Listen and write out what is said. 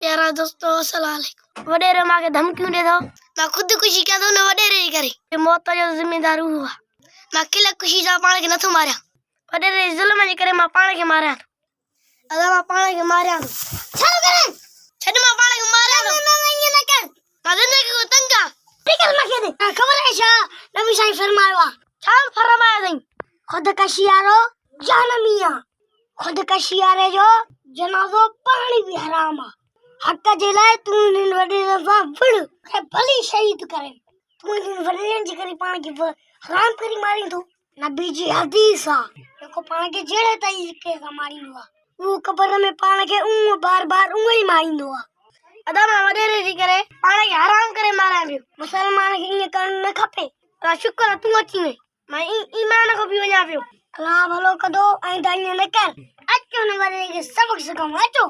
پيارا دوستو السلام عليڪم. وڏيرو مان کي ڌمڪيون ڏي ٿو. مان خود ڪشي ڪيان ٿو ان وڏيري جي ڪري. موت جو ذميدار اهو آ. مان کل خوشي سان پاڻ کي نٿو ماريان. وڏيري جي ظلم جي ڪري مان پاڻ کي ماريان ٿو. ادا مان پاڻ کي ماريان ٿو. ڇا ٿو ڪرين؟ ڇڏ مان پاڻ کي ماريان ٿو. نه نه ائين نه ڪر. مان زندگي کان تنگ آ. نڪر مان کي the. خبر آهي ڇا نبي سائين فرمايو آ. ڇا فرمايو اٿئين؟ خودڪشي وارو جهنمي آ. خودڪشي واري جو جنازو پڙهڻ به حرام آ. حق جي لاء تون انهن وڏيرن سان وڙهه ۽ ڀلي شهيد ڪرين. تون انهن وڏيرن جي ڪري پاڻ کي حرام ڪري مارين ٿو. نبي جي حديث آ، جيڪو پاڻ کي جهڙي طريقي سان ماريندو آ، اهو قبر ۾ پاڻ کي اونء بار بار اونء ئي ماريندو آ. ادا مان وڏيري جي ڪري پاڻ کي حرام ڪري ماريان پيو. مسلمان کي ائين ڪرڻ نه کپي. ادا شڪر آ تون اچي وئين. مان ايمان کان پي وڃان پيو. الله ڀلو ڪندو آئنده ائين نه ڪر. اچو هن وڏيري کي سبق سکائون اچو.